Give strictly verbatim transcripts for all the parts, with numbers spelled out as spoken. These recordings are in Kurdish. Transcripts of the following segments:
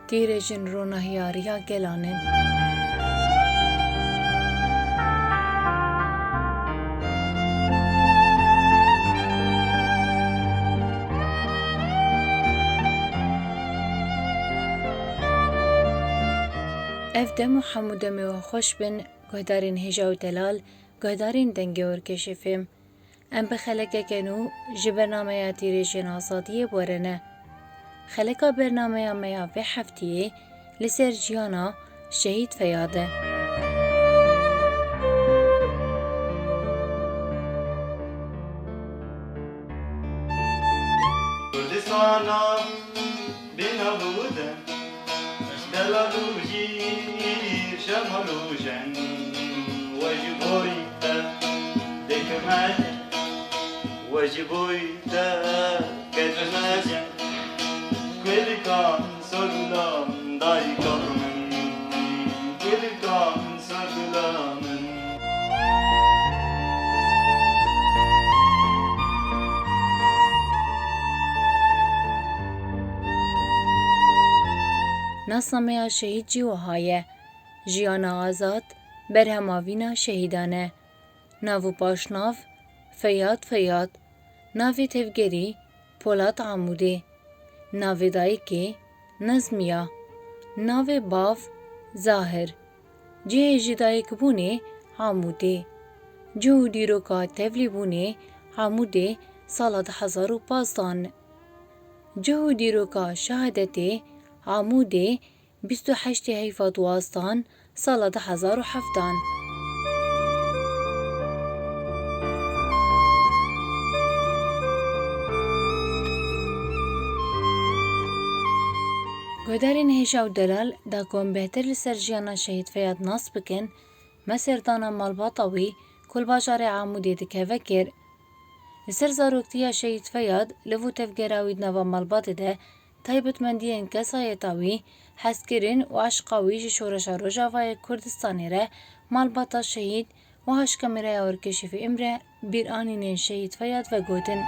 Tîrêjin ronahiyariya gelan in. Ev dem û hemû demê we xweş bin, guhdarên hêja û delal, guhdarên Dengê Orkeşê Fêm. Em bi xelekeke nû ji bernameya Tîrêjên Azadiyê bi we re ne. Xeleka bernameya me ya vê heftiyê li ser jiyana Şehîd Feyad e. Kurdistana bîna bûde. Delal û jîr, şemal û jeng, we ji boy te dikime jeng, we ji boy te ketime jeng. Kurdikan sergula min, dayika min, Kurdikan sergula min. Nasnameya şehîd jî wiha ye. Jiyana azad, berhema vîna şehîdan e. Nav û paşnav, Feyad Feyad. Navê tevgerî, Polat Amûdê. Navê dayikê, Nezmiya. Navê bav, Zahir. Cihê ji dayikbûnê, Amûdê. Cih û dîroka tevlîbûnê, Amûdê, sala du hezar û pazdan. Cih û dîroka şehadetê, Amûdê, bîst û heştê heyfa duwazdan, sala du hezar û heftan. Guhdarên hêja û delal, da ku em bêhtir li ser jiyana Şehîd Feyad nas bikin, me serdana malbata wî ku li bajarê Amûdê dikeve kir. Li ser zaroktiya Şehîd Feyad, liv û tevgera wî di nava malbatê de taybetmendiyên kesayeta wî, hezkirin û eşqa wî ji şoreşa Rojavayê Kurdistanê re malbata şehîd wiha ji kameraya Orkeşî Fêm re bîranînên Şehîd Feyad vegotin.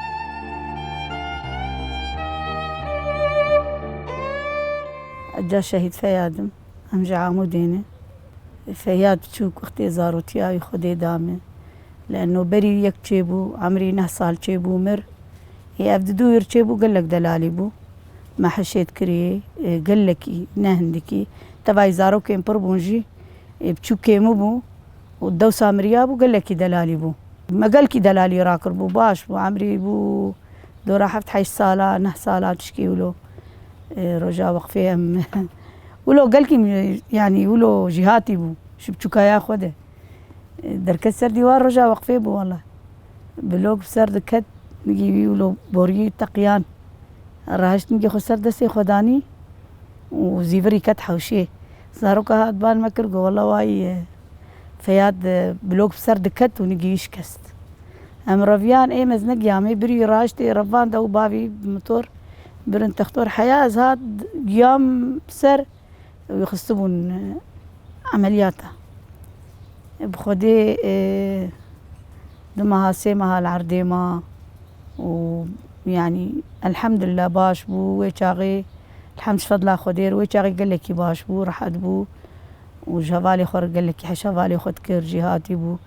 Ca Şehîd Feyad im, em ji Amûdê ne. Feyad çûk wextê zarotiya wî Xwedê da min. Li Enoberî yek çêbû, emrî neh sal çêbû mir. Ê ev di dû wir çêbû, gelek delalî bû. Me hişê dikirî, ê, gelekî, ne hindikî. Tevayî zarokên pir bûn jî, ê, biçûk kêmî bû û dewsa miriya bû, gelekî delalî bû. Me gelkî delalî rakiribû, baş bû, emrî bû dora heft heşt sala, neh sala tişkî wilo. Ê, roja weqfê em wilo gelkî, yanî wilo jîhatî bû, ji biçûkaya xwe de. Derket ser dîwar roja weqfê bû wele. Blok bi ser diket, nigî wî wilo boriyî teqiyan. Rahişt nigî xwe ser destê xwe danî û zîvirî ket hewşê. Zaroka hat ban me kir, got, wele wayî, e, Feyad, e, blok bi ser diket û nigî wî şikest. Em reviyan, ê mezin giya me, birî rahiştê revan de û bavî bi motor birin textor heya, ez hat giyam ser, wî xistibûn, e, emeliyata. Bi Xwedê, e, du meha, sê meha li erdê ma û, yanî, elhemdulillah baş bû. Wê çaxê, elhemd ji fedla Xwedê re, wê çaxê gelekî baş bû, rehet bû û ji hevalê xwe re gelekî heş hevalê xwe dikir, jîhatî bû.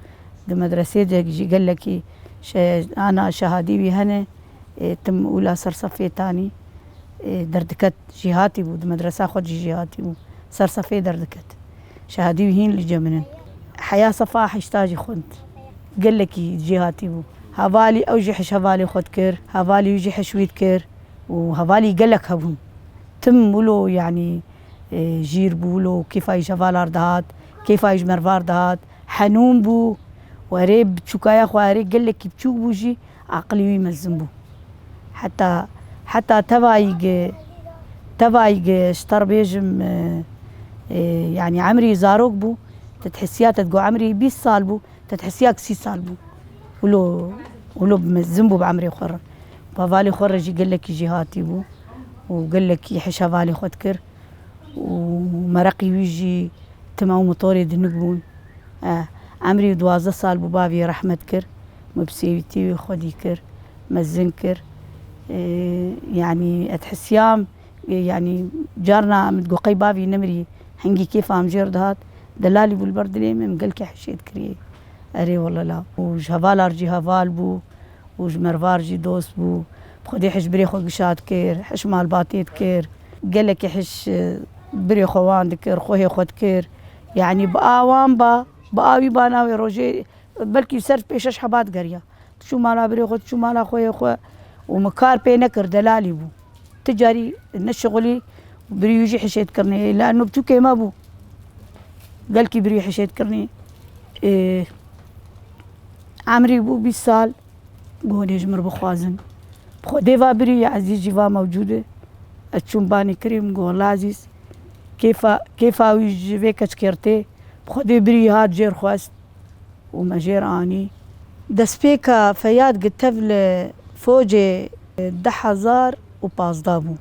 Di medresê de jî gelekî şe-, ana şehadî wî hene. Ê, tim ûla ser sefê tanî, ê, derdiket, jîhatî bû, di medresa xwe jî jîhatî bû, ser sefê derdiket. Şehadî wî hîn li cem min in. Heya sefa heşta jî xwend. Gelekî jîhatî bû. Hevalî ew jî heş hevalê xwe dikir, hevalî wî jî heş wî dikir û hevalî gelek hebûn. Tim wilo, yanî, ê, jîr bû wilo, kêfa wî ji hevalar dihat, kêfa wî ji mervar dihat, henûn bû. Û erê biçûkaya xwe, erê gelekî biçûk bû jî, aqilî wî mezin bû. Heta, heta tevayî ge, tevayî ge ji te re bêjim, e, e, yanî emrî zarok bû, te dihisiya, te digot emrî bîst sal bû, te dihisiya ku sî sal bû. Wilo, wilo mezin bû bi emrê xwe re. Bi hevalê xwe re jî gelekî jîhatî bû û gelekî heş hevalê xwe dikir. û mereqî wî jî tim ew motorê dinik bûn. E, emrî duwazdeh sal bû bavê rehmet kir. Me bi sêwîtî wî xwedî kir, mezin kir. E, yanî ez hisiyam Yanî carna min digot qey bavî nemirî, hingî kêfa em jê re dihat, delalî bû li ber dilê min, min gelkî hişê dikiriyê. Erê wele la. Û ji hevalar jî heval bû û ji mervar jî dost bû. Xwedê hiş birê xwe gişa dikir, hiş malbatê dikir. Gelekî hiş, e, birê xwe wan dikir, xwehê xwe dikir. Yanî bi a wan ba, bi a wî ba navê rojê, belkî ser pê şeş heba digeriya. Diçû mala birê xwe, diçû mala xweyê xwe û min kar pê nekir, delalî bû. Ti carî neşixulî, birî wî jî hişê dikirinê. La nû biçûkê me bû. Gelkî birî hişê dikirinê. Ê, emrî bû bîst sal. Got, hûn ê ji mir bixwazin. Bi Xwedê va birî ya ezîz jî va mewcûd e. Ez çûm banî kirî, min got, wela ezîz, kêfa, kêfa wî ji vê keçkê re tê. Bi Xwedê birî hat jêr xwest û me jêr anî. Destpêka Feyad gi tev li focê du hezar û pazdeh bû.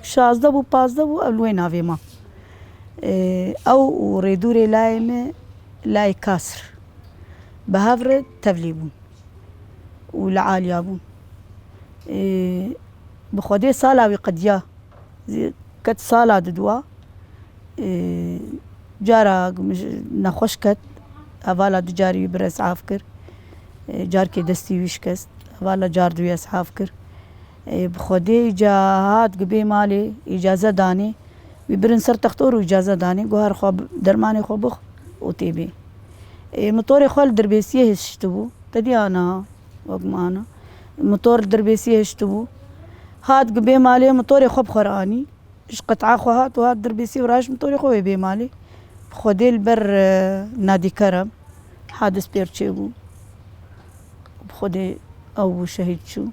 Şazdeh bû, pazdeh bû, ew li wê navê ma. Ew û rêdûrê layê me, layê Kasr, bi hev re tevlî bûn û li aliya bûn. Ê, bi Xwedê sala wî qediya, zî ket sala diduwa. Ê, cara nexweş ket, hevala du carî wî bir esaf kir. Ê, carkê destî wî şikest, hevala car du wî esaf kir. Ê, bi Xwedê îca hat gi bê malê, îcaze danê. Wî birin ser textor û îcaze danê. Got, her xwe bi-, dermanê xwe bix û tê bê. Ê, motorê xwe li Dirbêsiyê hiştibû. Te dî ana, wek min ana. Motor li Dirbêsiyê hiştibû. Hat gi bê malê, motorê xwe bi xwe re anî. Ji qet'a xwe hat û hat Dirbêsiyê û raşt motorê xwe wê bê malê. Bi Xwedê li ber, e, Nadî Kerem hadis pêr çêbû. Bi Xwedê ew bû şehîd çû.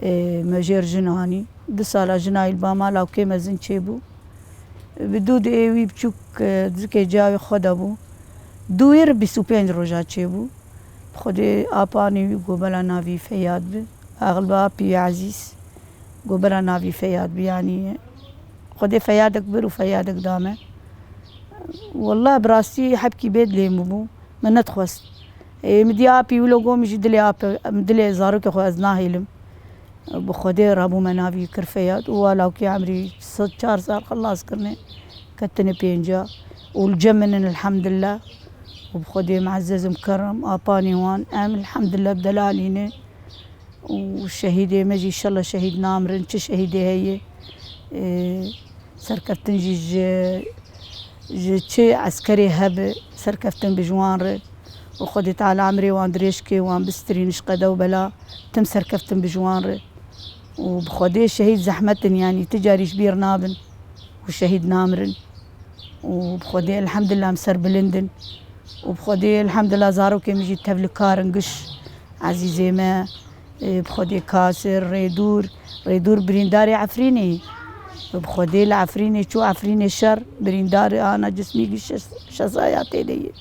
Ê, me jêr jin anî. Du sala jina wî li ba mala û kê mezin çêbû. Bi dû dê wî biçûk, e, zikê ciyawê xwe de bû. Dû wî re bîst û pênc roja çêbû. Bi Xwedê apanê wî got bela navî Feyad bi. Axil bi apî wî Ezîz. Got bela navî Feyad bi, yanî Xwedê Feyadek bir û Feyadek da me. Wallah bi rastî hebkî bê dilê min bû. Min nedixwest. Ê, min dî apî wilo got, min jî dilê ape, min dilê zarokê xwe ez nahêlim. Bi Xwedê rabûme navî kir Feyad û wa lawkê emrî sed çar sal xelas kirine, ketine pênca û li cem min in elhemdillah. Û bi Xwedê muezzez im kerem, apanê wan em elhemdillah bi delalî ne. Û şehîdê me jî înşallah şehîd namirin, çi şehîdê heye, e, serkeftin jî ji, ji çi eskerê hebe, serkeftin bi ji wan re. Û Xwedê Teala emrê wan dirêj ke, wan bistirîn ji qede û bela, tim serkeftin bi ji wan re. Û bi Xwedê şehîd zehmet in, yanî ti carî ji bîr nabin û şehîd namirin. Û bi Xwedê elhemdulillah em serbilind in. Û bi Xwedê elhemdulillah zarokê min jî tevlikar in giş ezîzê me. Ê, bi Xwedê Kasir, Rêdûr, Rêdûr birîndarê Efrînê. Bi Xwedê li Efrînê çû, Efrînê şer, birîndar ana cismî giş şe-, şezaya tê de ye.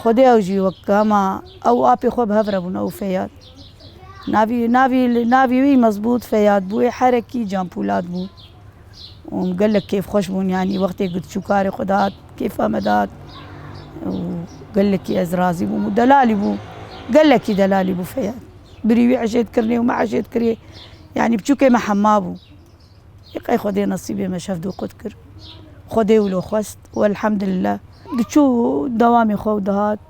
Xwedê ew jî wek hema ew apê xwe bi hev re bûn, ew Feyad. Navî, navî, navî wî mezbût Feyad bû, ê herekî Canpûlad bû. Û em gelek kêfxweş bûn, yanî wextê ku diçû karê xwe dihat, kêfa me dihat. Û gelekî ez razî bûm û delalî bû. Gelekî delalî bû Feyad. Birî wî hişê dikirinê û me hişê dikirê. Yanî biçûkê me hema bû. Ê qey Xwedê nesîbê me şev dû qut kir. Xwedê wilo xwest û elhemdulillah. Diçû dewamê xwe û dihat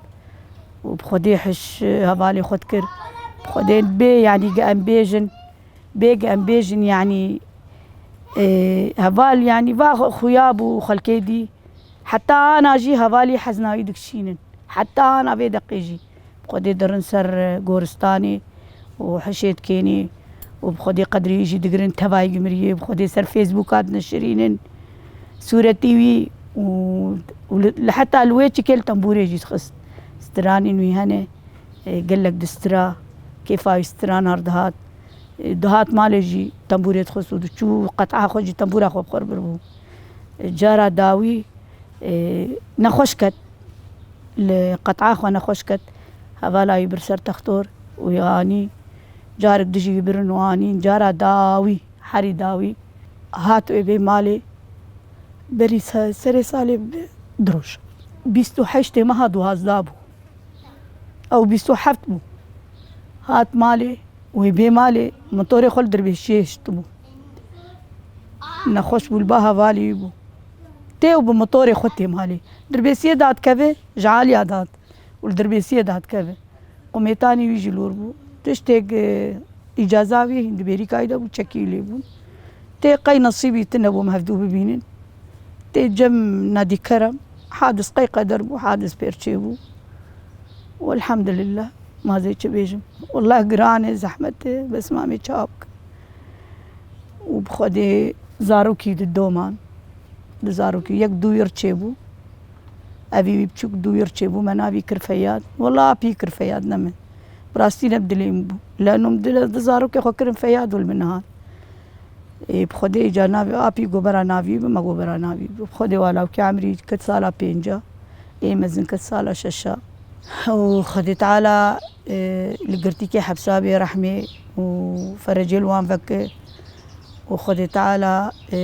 û bi Xwedê hiş hevalê xwe dikir. Bi Xwedê bê, yanî ge em bêjin, bê ge em bêjin, yanî, e, heval, yanî va xuya bû xelkê dî. Heta ana jî hevalî hezna wî dikişînin. Heta ana vê deqê jî. Bi Xwedê dirin ser, e, goristanê û hişê dikênê û bi Xwedê qedrî wî jî digirin, tevayî gimiriyê, bi Xwedê ser Facebooka dineşirînin sûretî wî û, û li, li heta li wê çikê li tembûrê jî dixist. Stranên wî hene, e, gelek distira, kêfa wî strana re dihat. E, dihat malê jî tembûrê dixist û diçû qet'a xwe jî tembûra xwe bi xwe re birbû. E, cara dawî, e, nexweş ket. Li qet'a xwe nexweş ket. Hevala wî bir ser textor û wî anî. Carek dijî wî birin û anîn. Cara dawî, herî dawî hat wê bê malê. Berî se-, serê salê bi du roj. Bîst û heştê meha duwazdeh bû. Ew bîst û heft bû. Hat malê, wê bê malê, motorê xwe li Dirbêşiyê hiştibû. Nexweş bû, li ba hevalê wî bû. Tê û bi motorê xwe tê malê. Dirbêsiyê dadikeve, ji aliya dad. Û li dirbêsiyê dadikeve. Qumêtanê wî jî lor bû. Tiştêk, e, îcaza wî hîn di Bêrîkayê de bû, çekî lê bûn. Tê qey nesîbî tune bû em hevdû bibînin. Tê cem Nadî Kerem, hadis qey qeder bû, hadis pêr çêbû. Welhamdulillah, ma zê çi bêjim. Wallah giran e, zehmet e, bes ma em ê çawa bikin. Û bi Xwedê zarokî di doman, di zarokî yek dû wî riçê bû. Evî wî biçûk dû wî riçê bû, me navî kir Feyad. Wela apî kir Feyad, ne min. Bi rastî ne bi dilê min bû. Leno min dile di zarokê xwe kirin Feyad û li min hat. Ê, bi Xwedê îcar navê apî gobera navî bi, me gobera navî bi. Bi Xwedê wa lawkê emrî ket sala pênca. Ê mezin ket sala şeşa. Û Xwedê Teala, e, li girtîkê hepsa bê rehmê û ferecê li wan veke. Û Xwedê Teala, e,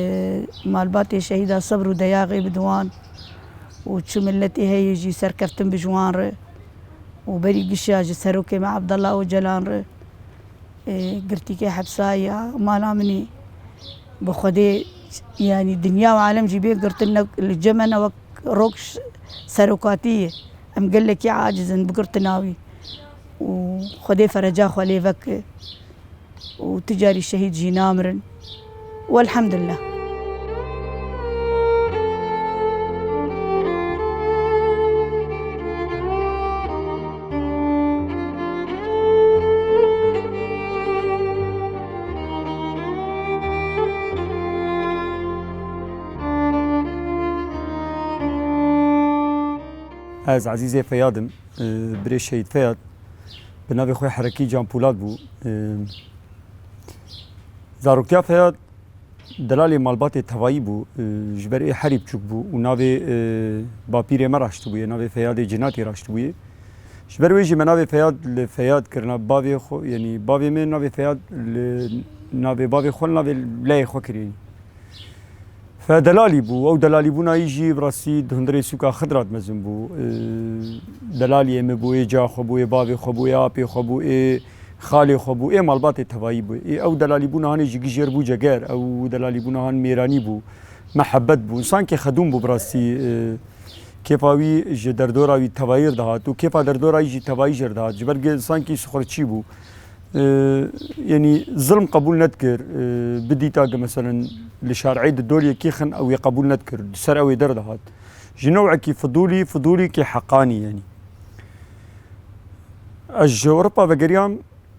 malbatê şehîda sebr û deyaxê bide wan. Û çi miletê heye jî serkeftin bi ji wan re. Û berî gişa ji serokê me Abdullah Ocalan re. E, girtîkê hepsayî ya mala min î. Bi Xwedê, yanî dinya û alem jî bê girtin, ne, li cem me ne wek rok ş-, serokatî ye. Em gelekî aciz in bi girtina wî. Û Xwedê fereca xwe lê veke. Û tu carî şehîd jî namirin. Welhamdulillah. Ez Ezîzê Feyad im, e, birê Şehîd Feyad. Bi navê xwe Herekî Can Polat bû. E, zaroktiya Feyad delalê malbatê tevayî bû, e, ji ber ê herî biçûk bû û navê, e, bapîrê me raştibûye, navê Feyadê Cinatî raştibûye. Ji ber wê jî me navê Feyad li Feyad kirina bavê xwe, yanî bavê me navê Feyad li navê bavê xwe, li navê leyê xwe kiriye. Fe delalî bû, ew delalîbûna wî jî bi rastî di hundirê sûka Xidrat mezin bû. E, delaliyê min bû, ê ca xwe bû, ê bavê xwe bû, ê apê xwe bû, ê xalê xwe bû, ê malbatê tevayî bû. Ê ew delalîbûna hanê ji gijêr bû ceger, ew delalîbûna han mêranî bû, mehebet bû. Însankê xedûn bû bi rastî, e, kêfa wî ji derdora wî tevayî re dihat û kêfa derdora wî jî tevayî jê re dihat. Ji ber ku însankî sixurçî bû. E, yanî zilm qebûl nedikir, e, bidîta ku meselen li şarî di doriyekî xin ew ê qebûl nedikir, di ser ew ê derdihat. Ji newekî fidûlî, fidûlîkî heqanî yanî. Ez ji Ewropa vegeriyam,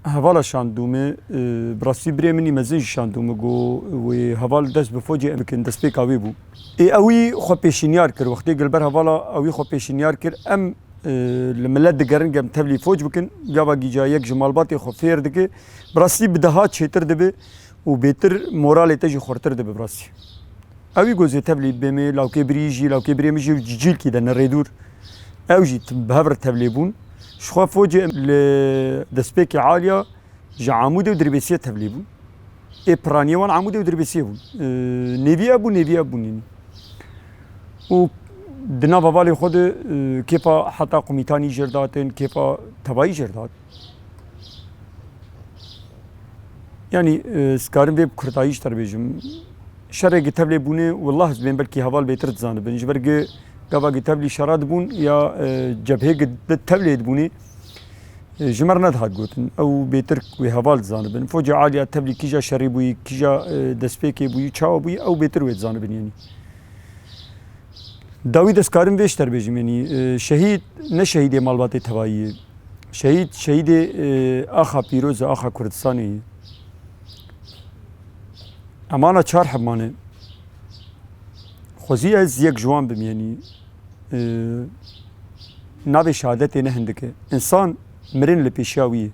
hevala şandû min, e, bi rastî birê min î mezin jî şandû min, got wê heval dest bi focê em bikin, destpêka wê bû. Ê ewî xwe pêşinyar kir, wextê ku li ber hevala ewî xwe pêşinyar kir, em, e, li milet digerin ku em tevlî foc bikin, gava gîca yek ji malbatê xwe fêr dike, bi rastî bi deha çêtir dibe û bêtir moralê te jî xurtir dibe bi rastî. Ewî got zê tevlî bê me, lawkê birî jî, lawkê birê min jî cîlkî de ne rêdûr. Ew jî t-, bi hev re tevlê bûn. Ji xwe focê li destpêkê aliya ji Amûdê û Dirbêsiyê tevlê bûn. Ê piraniyê wan Amûdê û Dirbêsiyê bûn. E, nêvî ev bû, nêvî ev bûn yanî. Û di nav hevalê xwe de, e, kêfa heta qumîtanî jê re datin, kêfa tevayî jê re dat. Yanî, e, ez karim vê bi kurtayî ji te re bêjim. Şerê gi tevlê bûne, wallah ez bên belkî heval bêtir dizanibin. Ji ber gi gava gi tevlî şera dibûn ya, e, cebhê gi di tevlê dibûne, e, ji me re nedihat gotin. Ew bêtir wê heval dizanibin. Focê aliya tevlî kîja şerî bûyî, kîja, e, destpêkê bûyî, çawa bûyî, ew bêtir wê dizanibin yanî. Dawî destkarin vê ji te re bêjim, yanî, e, şehîd ne şehîdê malbatê tevayî ye. Şehîd, şehîdê, e, axa pîroz e, axa Kurdistanê ye. Em ana çar heb mane. Xwezî ez yek ji wan bim, yanî, e, navê şehadetê ne hindik e. Însan mirin li pêşiya wî ye.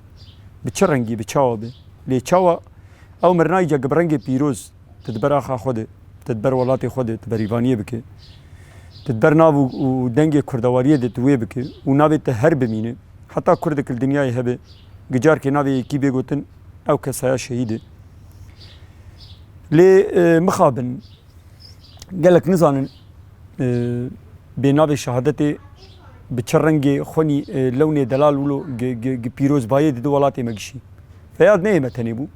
Bi çi rengî, bi çawa be. Lê çawa ew mirina îca bi rengê pîroz, tu di ber axa xwe de, tu di ber welatê xwe de, tu berîvaniyê bike. Tu di ber nav û, û dengê kurdewariyê de tu wê bike û navê te her bimîne. Heta kurdek li dinyayê hebe, gicarkê navê yekî bê gotin, ew kesaya şehîd e. Lê, e, mixabin, gelek nizanin, e, bê navê şehadetê bi çi rengê xwenî, e, lewnê delal wilo gi, gi, gi pîrozbayê di di welatê me gişî. Feyad neyê me tenê bû.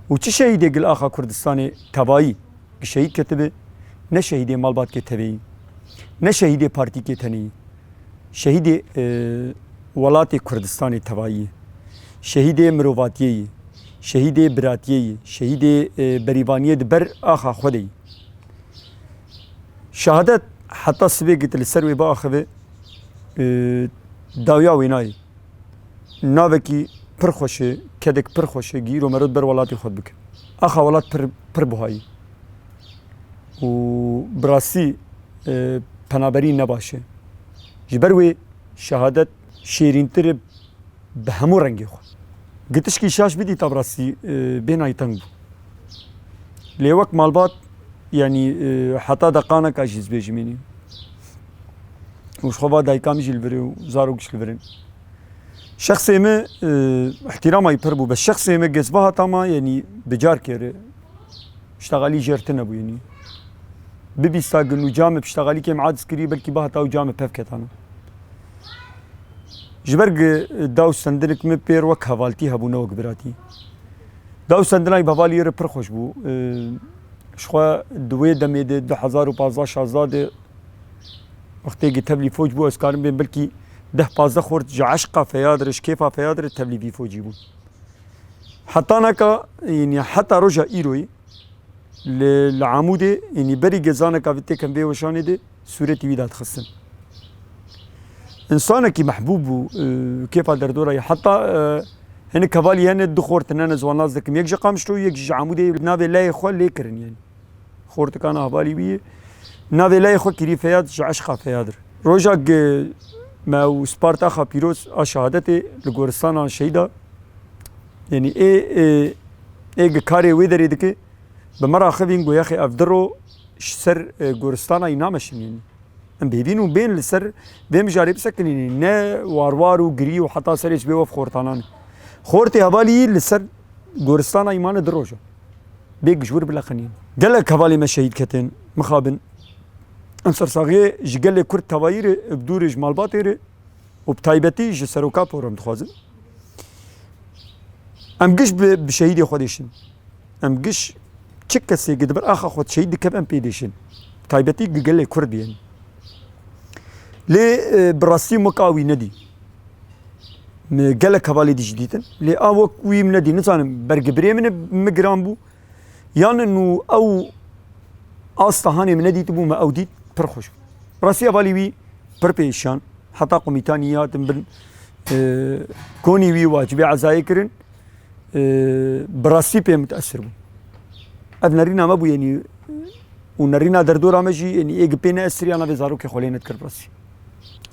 Û çi şehîdê gil axa Kurdistanê tevayî, Şehîd ketibi, ne şehîdê malbatkê teveyî, ne şehîdê partîkê teneyî. Şehîdê, e, welatê Kurdistanê tevayî ye. Şehîdê mirovatiyê yî. Şehîdê biratiyê yî. Şehîdê, e, berîvaniyê di ber axa xwe de yî. Şehadet heta sibê git li ser wê biaxive, e, dawiya wê nayê. Navekî pir xweş e, kedek pir xweş e, gîro merot ber welatê xwe bike. Axa welat pir, pir buhayî. Û bi rastî, e, penaberî ne baş e. Ji ber wê şehadet şêrîntir e bi hemû rengê xwe. Gitişkî şaş bidîta bi rastî, e, bêhnayî teng bû. Lê wek malbat, yanî, e, heta deqaneka jî ez bêjim, yanî. Û ji xwe va dayika min jî li vir e û zarok jî li vir in. Şexsê min, e, îhtîrama wî pir bû, bes şexsê min gez bihata ma, yanî bi carkê re. Pişteqalî jêr tune bû, yanî. Bibîsta gin û camê pişteqalîkê min aciz kirî, belkî bihata û camê pev ketana. Ji ber gi daw sendinik min pêr wek hevaltî hebû, ne wek biratî. Daw sendinayî bi hevalî re pir xweş bû. Ee, ji xwe di wê demê de, du hezar û pazdeh şazdeh de, wextê gi tevlî foc bû, ez karim bêm belkî deh pazdeh xort ji eşqa Feyad re, ji kêfa Feyad re tevlî vî focî bûn. Heta naka, yanî heta roja îroyî li, li Amûdê, yanî berî gezaneka vê têkem vê weşanê de sûretî wî dadixistin. Însanekî mehbûb bû, e, kêfa derdora yê. Heta, e, hinek hevalî hene, du xort hene, ez wan nas dikim. Yek ji Qamişlo, yek jî ji Amûdê, navê leyê xwe lê kirin, yanî. Xortikana hevalî wî ye. Navê leyê xwe kirî Feyad, ji eşqa Feyad re. Roja gi me û spart axa pîroz a şehadetê li goristana şehîda, yanî ê, ê, ê gi karê wê derê dike, bi me re axivîn, got, "Yaxê ev du ro ji ser, e, goristana yî nameşin, yanî." Em bêvîn û bên li ser vê mijarê bisekinîn, ne war war û girî û heta serê ji bê wef xortanan. Xortê hevalî yî li ser goristana yî mane du roja. Bê gi ji wir bileqinîn. Gelek hevalê me şehîd ketin, mixabin. Em sersaxiyê ji gelê Kurd tevayî re, bi dûrê ji malbatê re û bi taybetî ji seroka por em dixwazin. Em giş bi, bi şehîdê xwe dêşin. Em giş çi kesê gi di ber axa xwe şehîd dikeve, em pê dêşin. Taybetî gi gelê Kurd yên. Lê, e, bi rastî mika wî nedî. Mi gelek hevalê dî jî dîtin. Lê a wek wî min nedî. Nizanim bergibirê min, min giran bû. Yan nû ew asta hanê min nedîtibû, me ew dît, pir xweş bû. Rastî hevalî wî pir pêşiyan. Heta qumîtanî hatin bin, e, konî wî wacibê ezayê kirin. E, bi rastî pê mutesir bû. Ev nerîna me bû, yanî, û nerîna derdora me jî, yanî, ê gi pê neesiriyana vê zarokê xwe lê nedikir bi rastî.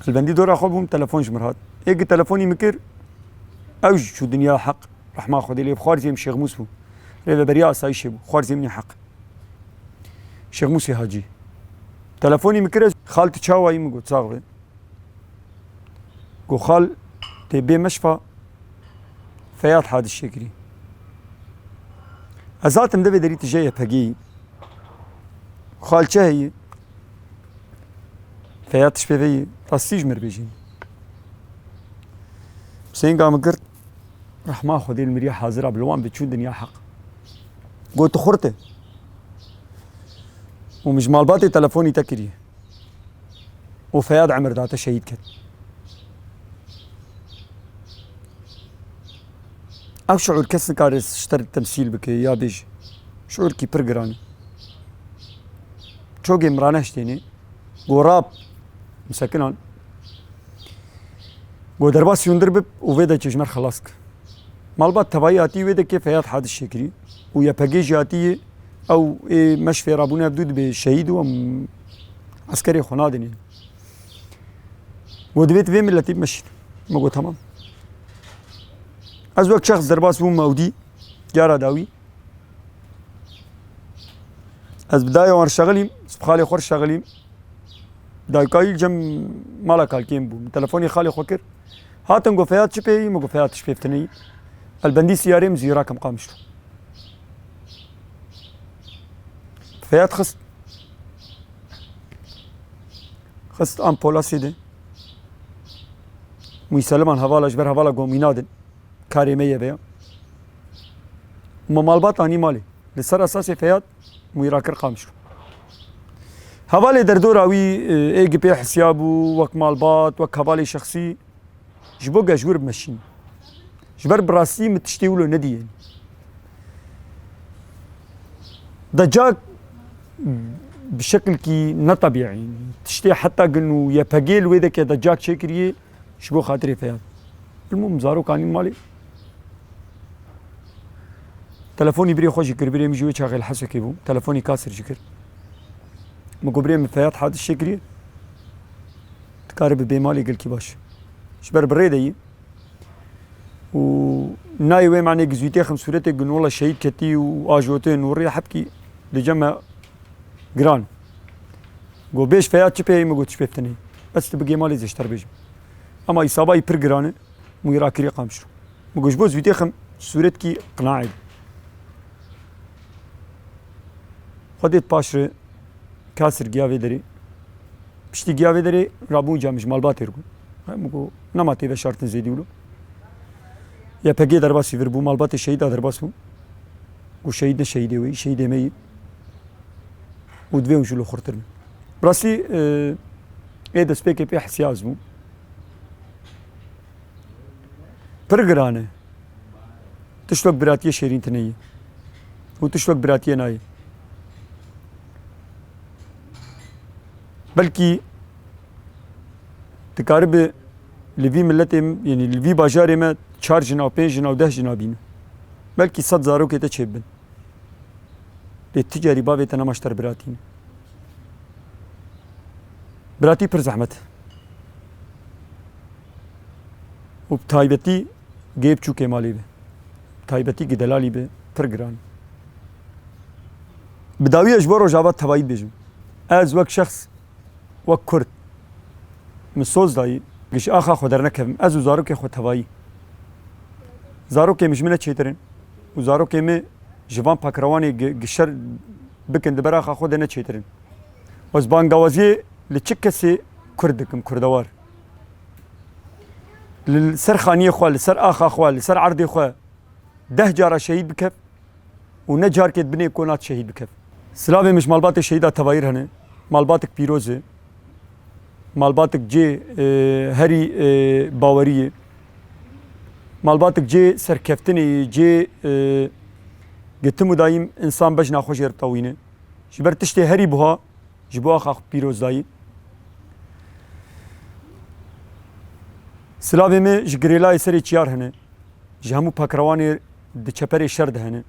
Li bendî dora xwe bûm, telefon ji min hat. Ê gi telefonî min kir, ew jî çû dinya heq. Rehma Xwedê lê, xwarzê min Şêx Mûs bû. Rêveberiya asayîşê bû. Xwarzê min ê heq. Şêx Mûsê Hacî. Telefonî min kir, ez, "Xal, tu çawa yî?" Min got, "Sax be." Got, "Xal, tê bê meşfa Feyad hadis çêkirî." Ez hatim devê derî, "Tu jê Y P G yî?" "Xal, çi heyî?" "Feyad, tu ji pê ve yî?" "Rastî ji mir bêjî." Sênga min girt, Rehma Xwedê li miriya hazira bi li wan bi çûn dinya heq. Got, "Tu xurt e." Û min ji malbatê telefonî te kiriye. Û Feyad emir da te şehîd ket. Ev şiûr kes nikare ji te re temsîl bike ya bêje. Şiûrkî pir giran e. Çogê min ranehiştêne. Go rab, misekinan. Go derbasî hundir bib û vê dekê ji me re xelas ke. Malbat tevayî hatî wê dekê Feyad hadis çêkirî û Y P G jî hatî, ew ê meş fêrabûne, ev dû dibê şehîd û em eskerê xwe nadinê. Go divê tu vê miletî bimeşîn. Me got, "Tamam." Ez wek şexs derbas bûm, me ew dî, cara dawî. Ez bi dayê wan re şexilîm, ez bi xalê xwe re şexilîm. Dayika wî li cem mala kalkê min bû. Min telefonê xalê xwe kir. Hatin got, "Feyad çi pê yî?" Min got, "Feyad tişt pê tune yî." El bendî siyarê min zîra kem Qamişlo. Feyad xist. Xist ampola sê de. Mûseliman hevala ji ber hevala gomîna din. Karê me ye veya. Ma malbat anî malê. Li ser esasê Feyad Mûyrakir Qamişlo. Hevalê derdora wî, e, ê gipê hisiya bû, wek malbat, wek hevalê şexsî, ji bo gejwir bimeşîn. Ji ber bi rastî min tiştê wilo nedî. Decak bi şekilkî netebîî. Tiştê heta gin û Y P G li wê deke decak çêkiriye. Ji bo xatirê Feyad. Ilmûm zarokanî malê. Telefonî birê xwe jî kir, birê min jî wê çaxê li Hesekê bû. Telefonî kasir jî kir. Min got, birê min Feyad hadiş çêkiriye. Dikare bibe malê gelkî baş. Ji ber bi rê de yî. Û nayê wê manê gizwîtê xem sûretê gun wela şehîd ketî û ajotin û rê hepkî li cem me giran. Got, bêj Feyad çi pê ye? Min got, çi pê tine ye. Ez tu bigê malê zêşter bêjim. Ama îsaba yî pir giran e. Mûyrakirî Qamişlo. Min got, ji bo zûtê xem sûretkî qinaê. Xwedê paş re kasir giya vê derê. Piştî giya vê derê rabûn cem ji malbatê re got. Min got, nema tê veşartin zêdî wilo. Y P G derbasî vir bû, malbatê şehîda derbas bû. Got, şehîd ne şehîdê wê, şehîdê me yî. Û divê hûn ji lo xurtir bin. Bi rastî, e, ê destpêkê pê hisiya ez bûm. Pir giran e. Tiştok biratiyê şêrîn tine ye. Û tiştok biratiyê nayê. Belkî dikaribe li vî miletê, yanî li vî bajarê me çar jina û pênc jina û deh jina bîne. Belkî sed zarokê te çêbibin. Lê tu carî bavê te nema ji te re biratî ne. Biratî pir zehmet e. Û bi taybetî gê biçûkê malê be. Bi taybetî gi delalî be, pir giran e. Bi dawî ez ji bo Rojava tevayî dibêjim. Ez wek şexs, wek Kurd, min soz dayî, gi ji axa xwe dernekevim. Ez û zarokê xwe tevayî. Zarokê min ji min ne çêtir in. Û zarokê min ji van pakrewanê gi, gi şer bikin di ber axa xwe de ne çêtir in. Ez bangawaziyê li çi kesê Kurd dikim, Kurdewar. Li ser xaniyê xwe, li ser axa xwe, li ser erdê xwe deh cara şehîd bikev û ne carkê di binê kona şehîd bikev. Silavê min ji malbatê şehîda tevayî re hene. Malbatik pîroz e. Malbatik cê, e, herî, e, bawerî ye. Malbatik cê serkeftinê ye, cê, e, gi tim û dayîm însan bejna xwe jê re tewîne. Ji ber tiştê herî buha ji bo axa xwe pîroz dayî. Silavê me ji girêlayê serê çiyar hene. Ji hemû pakrewanê di çeperê şer de hene.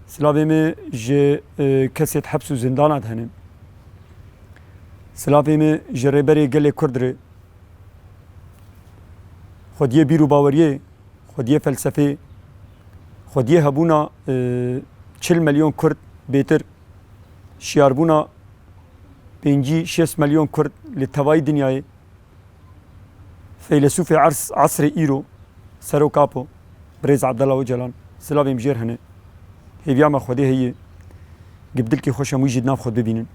Silavê me ji, e, kesê di heps û zindana de hene. Silavê me ji rêberê gelê Kurd re. Xwediyê bîr û baweriyê, xwediyê felsefê, xwediyê hebûna, e, çil milyon Kurd bêtir, şiyarbûna pêncî şêst milyon Kurd li tevayî dinyayê, feylesûfê ers-, esrê îro, Serok Apo, Birêz Abdullah Ocalan, silavê min jê re hene. Hêviya me Xwedê heye, gi bi dilkî xweş em wî jî di nav xwe bibînin.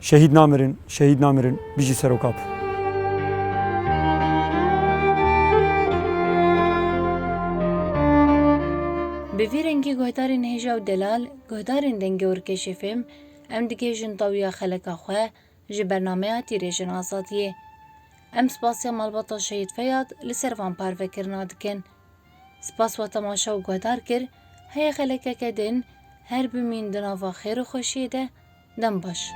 Şehîd namirin, şehîd namirin, bijî Serok Apo. Bi vî rengî guhdarên hêja û delal, guhdarên Dengê Urkeşê F M, em digihêjin dawiya xeleka xwe, ji bernameya Tîrêjên Azadiyê. Em spasiya malbata Şehîd Feyad li ser van parvekirina dikin. Spas we temaşe û guhdar kir, heye xelekeke din, her bimîn di nava xêr û xweşiyê de, dem baş.